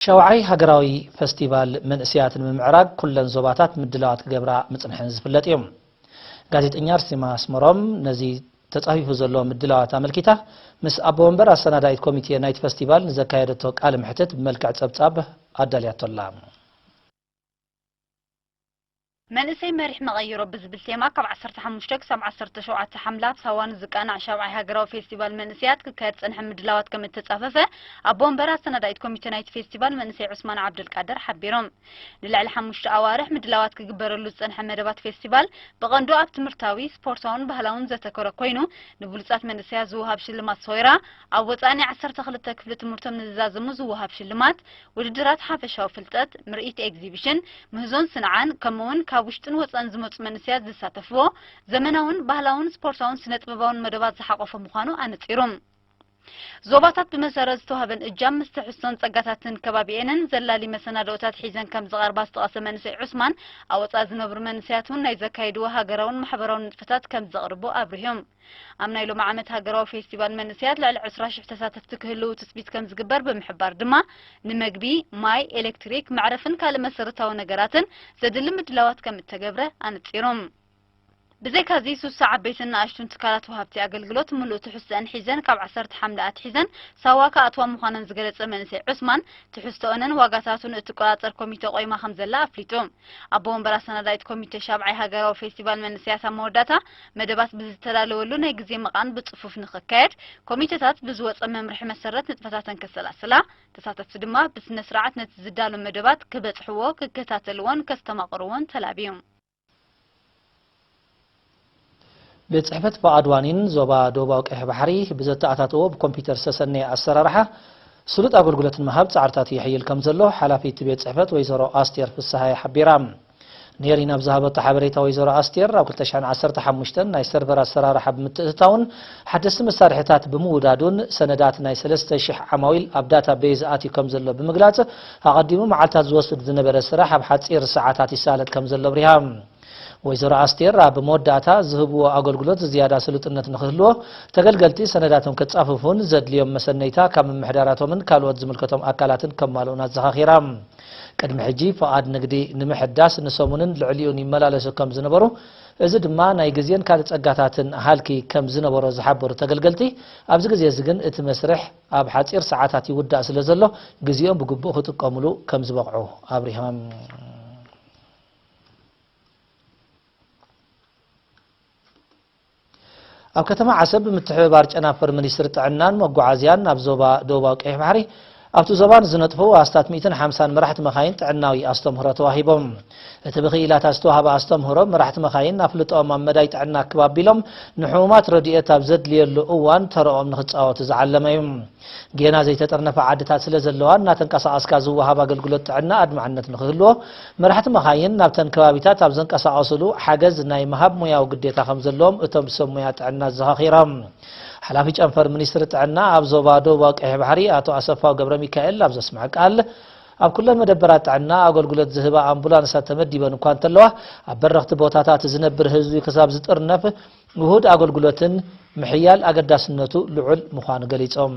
ሻውዓይ ሃገራዊ ፈስቲቫል መንእሰያት ንምምዕራግ ኩለን ዞባታት ምድላዋት ክገብራ ምጽንሐን ዝፍለጥ እዩ። ጋዜጠኛ ኣርሴማ ኣስመሮም ነዚ ተጻፊፉ ዘሎ ምድላዋት ኣመልኪታ ምስ ኣቦ ወንበር ኣሰናዳኢት ኮሚቴ ናይቲ ፈስቲቫል ንዘካየደቶ ቃለ መሕትት ብመልክዕ ጸብጻብ ኣዳልያቶ ኣላ። መንእሰይ መሪሕ መቐይሮ ብዝብል ቴማ ካብ ዓሰርተ ሓሙሽተ ክሳብ ዓሰርተ ሸውዓተ ሓምለ ኣብ ሳዋ ንዝቃናዕ ሻብዓይ ሃገራዊ ፌስቲቫል መንእሰያት ክካየድ ዝጸንሐ ምድላዋት ከም እተጻፈፈ ኣቦ ወንበር ኣሰናዳኢት ኮሚቴ ናይቲ ፌስቲቫል መንእሰይ ዑስማን ዓብደልቃድር ሓቢሮም። ንልዕሊ ሓሙሽተ ኣዋርሕ ምድላዋት ክግበረሉ ዝጸንሐ መደባት ፌስቲቫል ብቐንዱ ኣብ ትምህርታዊ፣ ስፖርታውን ባህላውን ዘተኮረ ኮይኑ፣ ንብሉጻት መንእሰያት ዝወሃብ ሽልማት ሰወይራ፣ ኣብ ወጻኢ ናይ ዓሰርተ ክልተ ክፍሊ ትምህርቶም ንዝዛዘሙ ዝወሃብ ሽልማት፣ ውድድራት ሓፈሻዊ ፍልጠት፣ ምርኢት ኤግዚቢሽን፣ ምህዞን ስንዓን፣ ከምኡውን ካብ ውሽጥን ወጻእን ዝመጹ መንእሰያት ዝሳተፍዎ ዘመናውን ባህላውን ስፖርታውን ስነ-ጥበባውን መደባት ዝሓቖፈ ምዃኑ ኣነጺሩ። ዞባታት ብመሰረት ዝተዋህበን እጃም ምስ ትሕዝቶን ጸጋታትን ከባቢኤንን ዘላሊ መሰናድኦታት ሒዘን ከም ዝቐርባ ዝጠቐሰ መንእሰይ ዑስማን፣ ኣብ ወጻኢ ዝነብሩ መንእሰያት እውን ናይ ዘካይድዎ ሃገራውን ማሕበራውን ንጥፈታት ከም ዘቕርቡ ኣብሪሁ። ኣብ ናይ ሎሚ ዓመት ሃገራዊ ፌስቲቫል መንእሰያት ልዕሊ ዕስራ ሽሕ ተሳተፍቲ ክህልዉ ትጽቢት ከም ዝግበር ብምሕባር ድማ፣ ንመግቢ፣ ማይ፣ ኤሌክትሪክ፣ መዕረፍን ካልእ መሰረታዊ ነገራትን ዘድሊ ምድላዋት ከም እተገብረ ኣነጺሩ። ብዘይካዚ፣ ሱሳ ዓበይትን ንኣሽቱን ትካላት ወሃብቲ ኣገልግሎት ምሉእ ትሕዝቶኣን ሒዘን ካብ ዓሰርተ ሓምለ ኣትሒዘን ሳዋ ክኣትዋ ምዃነን ዝገለጸ መንእሰይ ዑስማን፣ ትሕዝቶኦንን ዋጋታቱን እትቆጻጸር ኮሚተ ቆይማ ከም ዘላ ኣፍሊጡ። ኣቦ ወንበር ኣሰናዳኢት ኮሚተ ሻብዓይ ሃገራዊ ፌስቲቫል መንእሰያት ኣብ መወዳእታ፣ መደባት ብዝተዳለወሉ ናይ ግዜ መቓን ብጽፉፍ ንኽካየድ፣ ኮሚተታት ብዝወጸ መምርሒ መሰረት ንጥፈታተን ከሰላስላ፣ ተሳተፍቲ ድማ ብስነ ስርዓት ነቲ ዝዳሎ መደባት ክበጽሕዎ፣ ክከታተልዎን ከስተማቕርዎን ተላብዩ። ቤት ጽሕፈት ፍቓድ ዋኒን ዞባ ደቡባዊ ቀይሕ ባሕሪ ብዘተኣታተዎ ብኮምፒውተር ዝተሰነየ ኣሰራርሓ ስሉጥ ኣገልግሎት ንምሃብ ጻዕርታቱ የሕይል ከም ዘሎ ሓላፊት ቤት ጽሕፈት ወይዘሮ ኣስቴር ፍስሃየ ሓቢራ። ኔሪን ኣብ ዝሃበቶ ሓበሬታ ወይዘሮ ኣስቴር ኣብ ክልተ ሽሕን ዓሰርተ ሓሙሽተን ናይ ሰርቨር ኣሰራርሓ ብምትእትታውን ሓደስቲ መሳርሒታት ብምውዳዱን ሰነዳት ናይ ሰለስተ ሽሕ ዓማዊል ኣብ ዳታ ቤዝ ኣትዩ ከም ዘሎ ብምግላጽ ኣቐዲሙ መዓልታት ዝወስድ ዝነበረ ስራሕ ኣብ ሓጺር ሰዓታት ይሳለጥ ከም ዘሎ ኣብሪሃ። ወይዘሮ ኣስቴር ኣብ መወዳእታ ዝህብዎ ኣገልግሎት ዝያዳ ስሉጥነት ንኽህልዎ ተገልገልቲ ሰነዳቶም ከጻፍፉን ዘድልዮም መሰነይታ ካብ ምምሕዳራቶምን ካልኦት ዝምልከቶም ኣካላትን ከማልኡን ኣዘኻኺራ። ቅድሚ ሕጂ ፍቓድ ንግዲ ንምሕዳስ ንሰሙንን ልዕሊኡን ይመላለሱ ከም ዝነበሩ፣ እዚ ድማ ናይ ግዜን ካልእ ጸጋታትን ሃልኪ ከም ዝነበሮ ዝሓበሩ ተገልገልቲ፣ ኣብዚ ግዜ እዚ ግን እቲ መስርሕ ኣብ ሓጺር ሰዓታት ይውዳእ ስለ ዘሎ ግዜኦም ብግቡእ ክጥቀምሉ ከም ዝበቕዑ ኣብሪሆም። ኣብ ከተማ ዓሰብ ብምትሕብባር ጨናፍር ሚኒስትሪ ጥዕናን መጓዓዝያን ኣብ ዞባ ደቡባዊ ቀይሕ ባሕሪ ኣብቲ ዞባ ንዝነጥፉ ኣስታት ሚእትን ሓምሳን መራሕቲ መኻይን ጥዕናዊ ኣስተምህሮ ተዋሂቦም። እቲ ብክኢላታት ዝተዋህበ ኣስተምህሮ መራሕቲ መኻይን ኣፍልጦኦም ኣብ መዳይ ጥዕና ክብ ኣቢሎም ንሕሙማት ረድኤት ኣብ ዘድልየሉ እዋን ተረኦም ንኽጻወቱ ዝዓለመ እዩ። ጌና ዘይተጠርነፋ ዓድታት ስለ ዘለዋ እናተንቀሳቐስካ ዝወሃብ ኣገልግሎት ጥዕና ኣድማዕነት ንኽህልዎ መራሕቲ መኻይን ናብተን ከባቢታት ኣብ ዘንቀሳቐስሉ ሓገዝ ናይ ምሃብ ሞያዊ ግዴታ ከም ዘለዎም እቶም ሰብ ሞያ ጥዕና ኣዘኻኺሮም። ሓላፊ ጨንፈር ሚኒስትሪ ጥዕና ኣብ ዞባ ደቡባዊ ቀይሕ ባሕሪ ኣቶ ኣሰፋው ገብረ ሚካኤል ኣብ ዘስምዐ ቃል ኣብ ኩለን መደበራት ጥዕና ኣገልግሎት ዝህባ ኣምቡላንሳት ተመዲበን እኳ እንተለዋ ኣብ በረኽቲ ቦታታት ዝነብር ህዝቢ ክሳብ ዝጥርነፍ ውሁድ ኣገልግሎትን ምሕያል ኣገዳስነቱ ልዑል ምዃኑ ገሊጾም።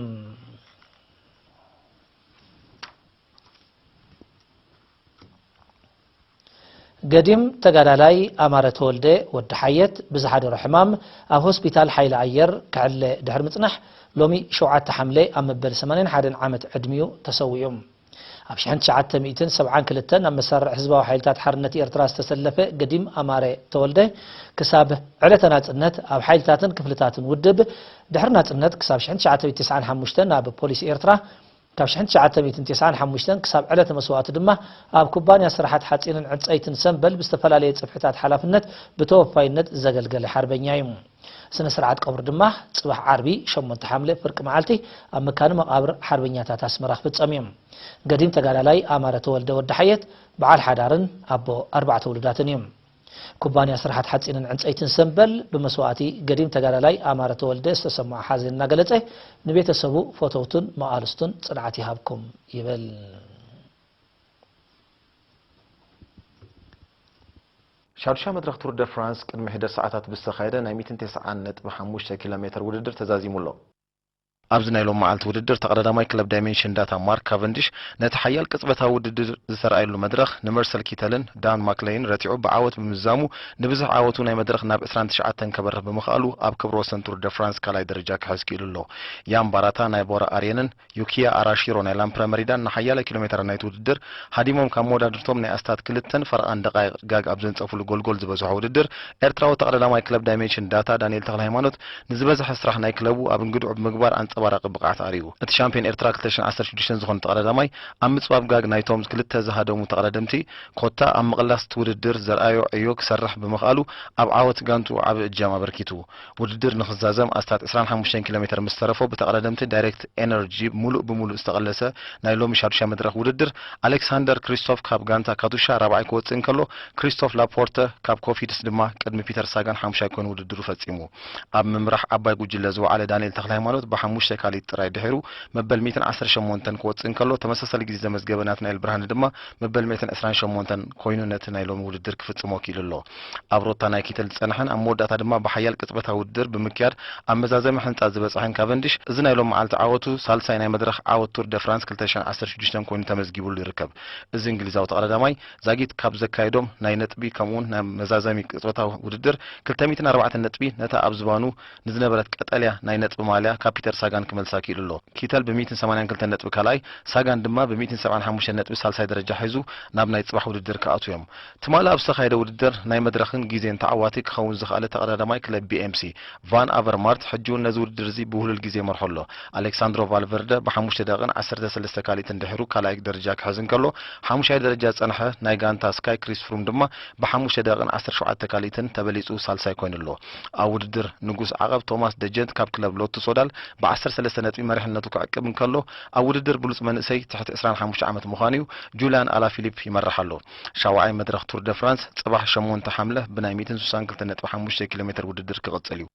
ገዲም ተጋዳላይ ኣማረ ተወልደ ወዲ ሓየት ብዝሓደሮ ሕማም ኣብ ሆስፒታል ሓይሊ ኣየር ክዕለ ድሕሪ ምጽናሕ ሎሚ ሸውዓተ ሓምለ ኣብ መበል ሰማንያን ሓደን ዓመት ዕድሚኡ ተሰዊኡ። ኣብ ሽሕን ትሽዓተ ሚእትን ሰብዓን ክልተን ኣብ መሳርዕ ህዝባዊ ሓይልታት ሓርነት ኤርትራ ዝተሰለፈ ገዲም ኣማረ ተወልደ ክሳብ ዕለተ ናጽነት ኣብ ሓይልታትን ክፍልታትን ውድብ ድሕሪ ናጽነት ክሳብ ሽሕን ትሽዓተ ሚእትን ተስዓን ሓሙሽተን ኣብ ፖሊስ ኤርትራ ካብ ሽሕን ትሽዓተ ሚእትን ተስዓን ሓሙሽተን ክሳብ ዕለተ መስዋእቱ ድማ ኣብ ኩባንያ ስራሓት ሓጺንን ዕንጸይትን ሰምበል ብዝተፈላለየ ጽፍሕታት ሓላፍነት ብተወፋይነት ዘገልገለ ሓርበኛ እዩ። ስነ ስርዓት ቀብሩ ድማ ጽባሕ ዓርቢ ሸሞንተ ሓምለ ፍርቂ መዓልቲ ኣብ መካነ መቓብር ሓርበኛታት ኣስመራ ክፍጸም እዩ። ገዲም ተጋዳላይ ኣማረ ተወልደ ወዲ ሓየት በዓል ሓዳርን ኣቦ ኣርባዕተ ውሉዳትን እዩ። ኩባንያ ስራሓት ሓጺንን ዕንጸይትን ሰምበል ብመስዋእቲ ገዲም ተጋዳላይ ኣማረ ተወልደ ዝተሰምዖ ሓዘን እናገለጸ ንቤተሰቡ፣ ፈተውቱን መቓልስቱን ጽንዓት ይሃብኩም ይብል። ሻዱሻይ መድረኽ ቱር ደ ፍራንስ ቅድሚ ሕደር ሰዓታት ብዝተኻየደ ናይ ሚእትን ተስዓን ነጥቢ ሓሙሽተ ኪሎ ሜተር ውድድር ተዛዚሙ ኣሎ። ኣብዚ ናይ ሎም መዓልቲ ውድድር ተቐዳዳማይ ክለብ ዳይሜንሽን ዳታ ማርክ ካቨንዲሽ ነቲ ሓያል ቅጽበታዊ ውድድር ዝተረኣየሉ መድረኽ ንመርሰል ኪተልን ዳን ማክለይን ረቲዑ ብዓወት ብምዝዛሙ ንብዝሕ ዓወቱ ናይ መድረኽ ናብ ዕስራን ትሽዓተን ከበርህ ብምኽኣሉ ኣብ ክብረ ወሰን ቱር ደ ፍራንስ ካልኣይ ደረጃ ክሕዝ ክኢሉ ኣሎ። ያም ባራታ ናይ ቦራ ኣርየንን ዩኪያ ኣራሺሮ ናይ ላምፕረ መሪዳን ንሓያለ ኪሎ ሜተራት ናይቲ ውድድር ሃዲሞም ካብ መወዳድርቶም ናይ ኣስታት ክልተን ፈረቓን ደቓይቕ ጋግ ኣብ ዘንጸፉሉ ጎልጎል ዝበዝሖ ውድድር ኤርትራዊ ተቐዳዳማይ ክለብ ዳይሜንሽን ዳታ ዳንኤል ተኽለ ሃይማኖት ንዝበዝሐ ስራሕ ናይ ክለቡ ኣብ እንግድዑ ብምግባር ኣንጸባራቒ ብቕዓት ኣርእዩ። እቲ ሻምፒዮን ኤርትራ ክልተ ሽሕን ዓሰርተ ሽዱሽተን ዝኾነ ተቐዳዳማይ ኣብ ምጽባብ ጋግ ናይቶም ክልተ ዝሃደሙ ተቐዳደምቲ ኮታ ኣብ ምቕላስ እቲ ውድድር ዘርኣዮ ዕዮ ክሰርሕ ብምኽኣሉ ኣብ ዓወት ጋንትኡ ዓቢ እጃም ኣበርኪቱ። ውድድር ንኽዛዘም ኣስታት ዕስራን ሓሙሽተን ኪሎ ሜተር ምስ ተረፎ ብተቐዳደምቲ ዳይሬክት ኤነርጂ ምሉእ ብምሉእ ዝተቐለሰ ናይ ሎሚ ሻዱሻይ መድረኽ ውድድር ኣሌክሳንደር ክሪስቶፍ ካብ ጋንታ ካቱሻ ራብዓይ ክወጽእ እንከሎ ክሪስቶፍ ላፖርተ ካብ ኮፊድስ ድማ ቅድሚ ፒተር ሳጋን ሓሙሻይ ኮይኑ ውድድሩ ፈጺሙ። ኣብ ምምራሕ ዓባይ ጉጅለ ዝወዓለ ዳንኤል ተኽለ ሃይማኖት ብሓሙሽተ ካልኢት ጥራይ ድሒሩ መበል ሚእትን ዓሰርተ ሸሞንተን ክወጽእ እንከሎ ተመሳሳሊ ግዜ ዘመዝገበ ናትናኤል ብርሃነ ድማ መበል ሚእትን ዕስራን ሸሞንተን ኮይኑ ነቲ ናይ ሎሚ ውድድር ክፍጽሞ ክኢሉ ኣሎ። ኣብ ሮታ ናይ ኪተል ዝጸንሐን ኣብ መወዳእታ ድማ ብሓያል ቅጽበታዊ ውድድር ብምክያድ ኣብ መዛዘሚ ሕንጻ ዝበጽሐን ካቨንዲሽ፣ እዚ ናይ ሎም መዓልቲ ዓወቱ ሳልሳይ ናይ መድረኽ ዓወት ቱር ደ ፍራንስ ክልተ ሽሕን ዓሰርተ ሽዱሽተን ኮይኑ ተመዝጊቡሉ ይርከብ። እዚ እንግሊዛዊ ተቐዳዳማይ ዛጊት ካብ ዘካየዶም ናይ ነጥቢ ከምኡውን ናይ መዛዘሚ ቅጽበታዊ ውድድር ክልተ ሚእትን ኣርባዕተን ነጥቢ ነታ ኣብ ዝባኑ ንዝነበረት ቀጠልያ ናይ ነጥቢ ማልያ ካብ ፒተር ሳጋን ክመልሳ ክኢሉ ኣሎ። ኪተል ብ ሚእትን ሰማንያን ክልተን ነጥቢ ካልኣይ፣ ሳጋን ድማ ብ ሚእትን ሰብዓን ሓሙሽተን ነጥቢ ሳልሳይ ደረጃ ሒዙ ናብ ናይ ጽባሕ ውድድር ክኣትዉ እዮም። ትማሊ ኣብ ዝተኻየደ ውድድር ናይ መድረኽን ግዜን ተዓዋቲ ክኸውን ዝኸኣለ ተቐዳዳማይ ክለብ ቢ ኤም ሲ ቫን ኣቨርማርት ሕጂ እውን ነዚ ውድድር እዚ ብውህሉል ግዜ ይመርሖ ኣሎ። ኣሌክሳንድሮ ቫልቨርደ ብሓሙሽተ ደቂቕን ዓሰርተ ሰለስተ ካልኢትን ድሒሩ ካልኣይ ደረጃ ክሕዝ እንከሎ፣ ሓሙሻይ ደረጃ ዝጸንሐ ናይ ጋንታ ስካይ ክሪስ ፍሩም ድማ ብሓሙሽተ ደቂቕን ዓሰርተ ሸውዓተ ካልኢትን ተበሊጹ ሳልሳይ ኮይኑ ኣሎ። ኣብ ውድድር ንጉስ ዓቐብ ቶማስ ደጀንት ካብ ክለብ ሎቱ ሶዳል ብዓሰርተ ሰለስተ ነጥቢ መሪሕነቱ ክዕቅብ እንከሎ፣ ኣብ ውድድር ብሉጽ መንእሰይ ትሕቲ ዕስራን ሓሙሽተ ዓመት ምዃኑ እዩ፣ ጁልያን ኣላፊሊፕ ይመርሕ ኣሎ። ሻውዓይ መድረኽ ቱር ደ ፍራንስ ጽባሕ ሸሞንተ ሓምለ ብናይ ሚእትን ስሳን ክልተ ነጥቢ ሓሙሽተ ኪሎ ሜተር ውድድር ክቕጽል እዩ።